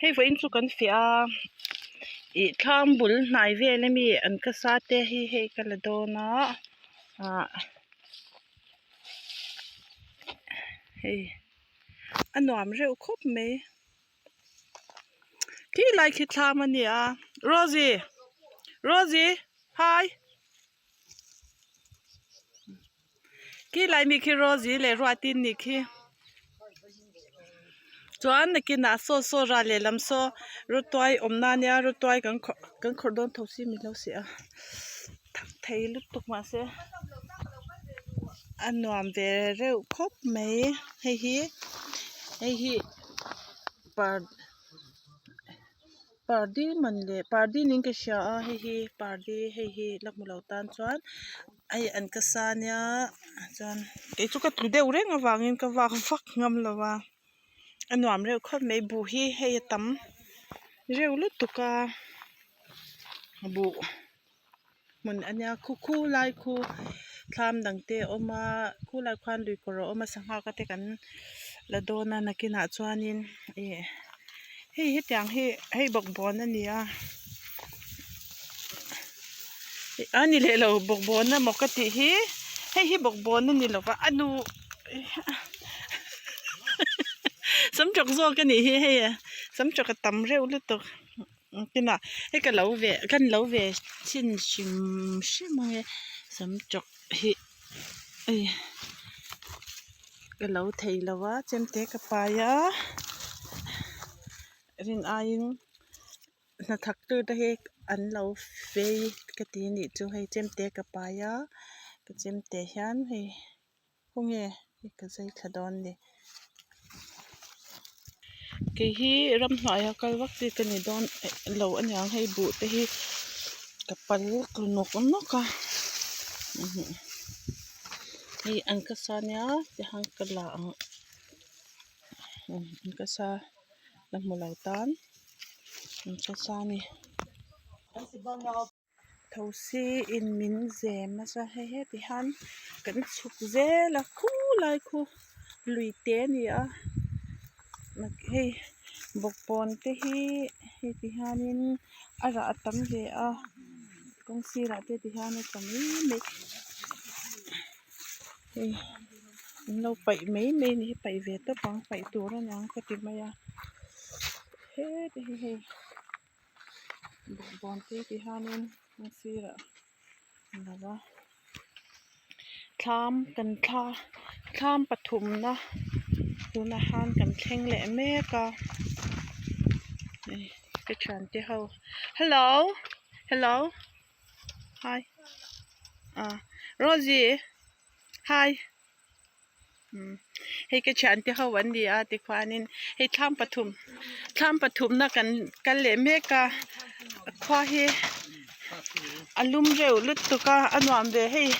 Hei vawiin chu kan fiah a ih thlam bul hnai vel ami an ka sa te hi hei ka la dawn a ah hei a nuam reuh khawp mai khi lai khi thlam a ni a Rosie Rosie hi. Khi lai mi khi Rosie leh Ruatin nih khi chuan nakinah saw saw ral lehlam saw rawtuai awmna ania rawtuai kan khawrh kan khawrh dawn tho si min lo si a thak thei lutuk mahse a nuam ve reuh khawp mai hei hi hei hi par Pardi man leh pardi niin ka hria a hei hi pardi hei hi la hmu lo tan chuan hei an ka sa ania chuan kei chu ka tlu deuh reng avangin ka vak vak ngam lo a a nuam reuh khawp mai buh hi hei a tam reuh lutuk a buh hmun ania khu khu lai khu thlam dang te a awm a khu lai khuan lui kawr a awm a sangha te kan la dawn a nakinah chuanin ih hei hetiang hi hei bawkbawn a ni a a ni leh lo bawkbawn emaw ka tih hi hei hi bawkbawn a ni lova a nu samtawk zawk a nih hi hei samtawk a tam reuh lutuk. Kinah hei ka lo ve kan lo ve chhin hrim hrim ange sam tawk hi hei ka lo thei lo a chemte ka pai a rin aiin hnathawk tu te hi an lo fei ka ti anih chu hei chemte ka pai a ka chemte hian hei. Khawnge ka zai thla dawn ni kei hi ramhnuaia kal vak chi ka ni dawn lo aniang hei buh te hi ka pal tlu nawk nawk a hei an ka sa nia tihian ka la ang an ka sa la hmu lo tan an ka sa a ni. Thosi in min zem nasa hei heti hian kan chhuk zel a khulai khu lui te a ni a hei bawkbawn te hi hei ti hianin a rah a tam ve a kawng sirah te ti hian a tla mai mai hei an lo paih mai mai a ni hi paih ve tawp ang paih tur a niang ka ti mai a heti hi hei. Bawkbawn te ti hianin a sirah a lo a thlam kan thla thlam pathumna tunah hian kan thleng leh mek a hei ka thiante ho hello hello hi ah Rosie hi. Hei ka thiante ho an ni a tikhuanin hei thlam pathum thlam pathumna kan kal leh mek a khua hi a lum reuh lutuk a a nuam ve hei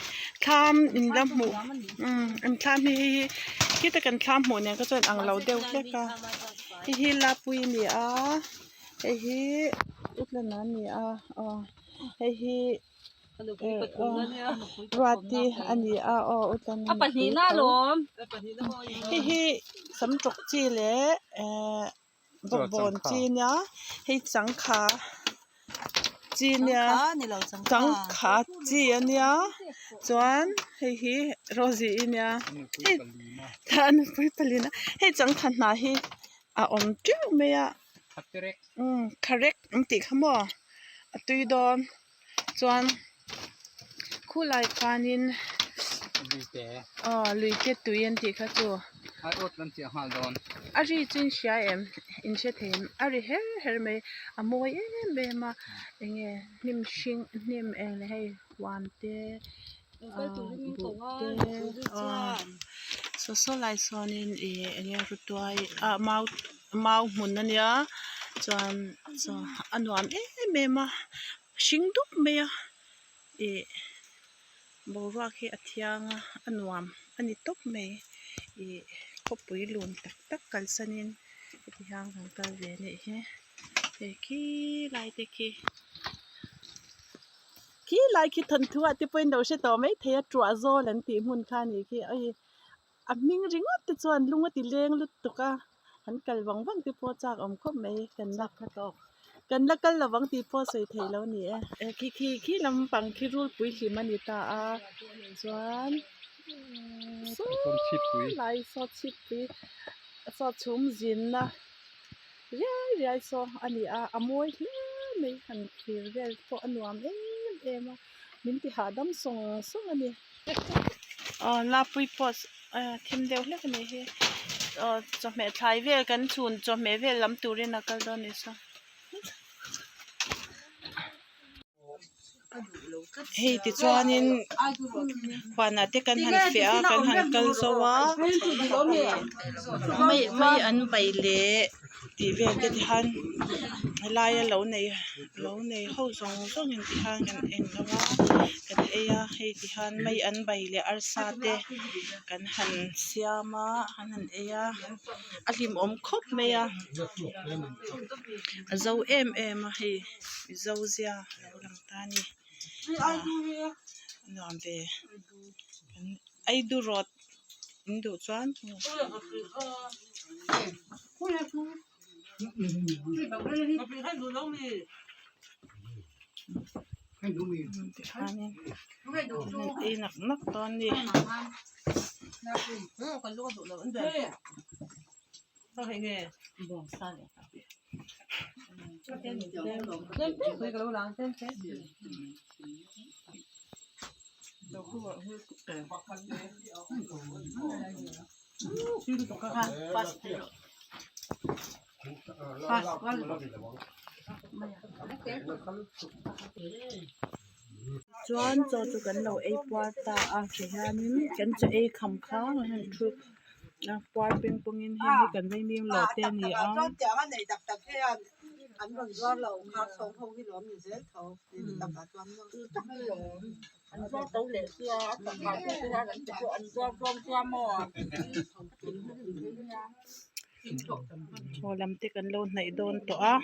thlam in la hmuh umm an thlam hi hei hi khita kan thlam hmuh nen kha chuan ang lo deuh hlek a hei hi lapui a ni a hei hi utlana a ni a aw hei hi. Ruati a ni a aw u tlan hei hi sam tawk chi leh ehh bawkbawn chi nia hei changkha chi nia changkha chi a nia chuan hei hi Rosie i nia hei a nupui palina hei changkha hnah hi a awm teuh mai a umm kharek an tih kha maw a tui dawn. Chuan khulai khanin aw lui te tui an tih kha chu a ri chu in hria em in hre thei em a ri her her mai a mawi em em a enge hnim hring hnim eng leh hei huan te ah buh te aw saw saw lai sawnin ih enge rawtuai ah mau mau hmun a nia chuan a nuam em em a hring dup mai a ih boruak hi a thiang a a nuam a ni tawp mai ih khawpui lun tak tak kalsanin heti hian kan kal ve a nih hi hei khi lai te khi khi lai khi thawnthu ah te pawhin lo hre tawh maithei a tuah zawl an tih hmun kha a nih khi hei a hming ringawt te chuan lung a ti leng lutuk a. Han kal vang vang te pawh chak awm khawp mai kan la kan la kal lo vang tih pawh sawi theih lo a ni e. Khi khi khi lampang khi rulpui hlim a ni ta a chuan saw lai saw chhipui saw chhum zinna riai riai saw a ni a a mawi hle mai han thlir vel pawh a nuam em em a min ti hahdam sawng sawng a ni. Aw lapui pawh thim deuh hlek a nih hi aw chawhmeh thlai vel kan chhun chawhmeh vel lam turin a kal dawn a ni saw. Hei tichuanin huanah te kan han feh a kan han kal zo a mai mai an bai leh tih vel te tikhan helaia lo nei lo nei ho zawng zawng in tikhan kan en lo a kan ei a hei tikhan mai an bai leh arsa te kan han siam a kan han ei a a hlimawm khawp mai a a zo em em a hei. Mizo zia a lo lang ta a ni ah nuam ve kan aidu rawt in duh chuan tikhanin an ei nak nak dawn a ni. Chuan chaw chu kan lo ei puar ta a tihianin kan chaw ei kham kha an han thu a puar peng pawngin heng hi kan vaimim lo te a ni a. Chaw lam te kan lo hnaih dawn tawh a.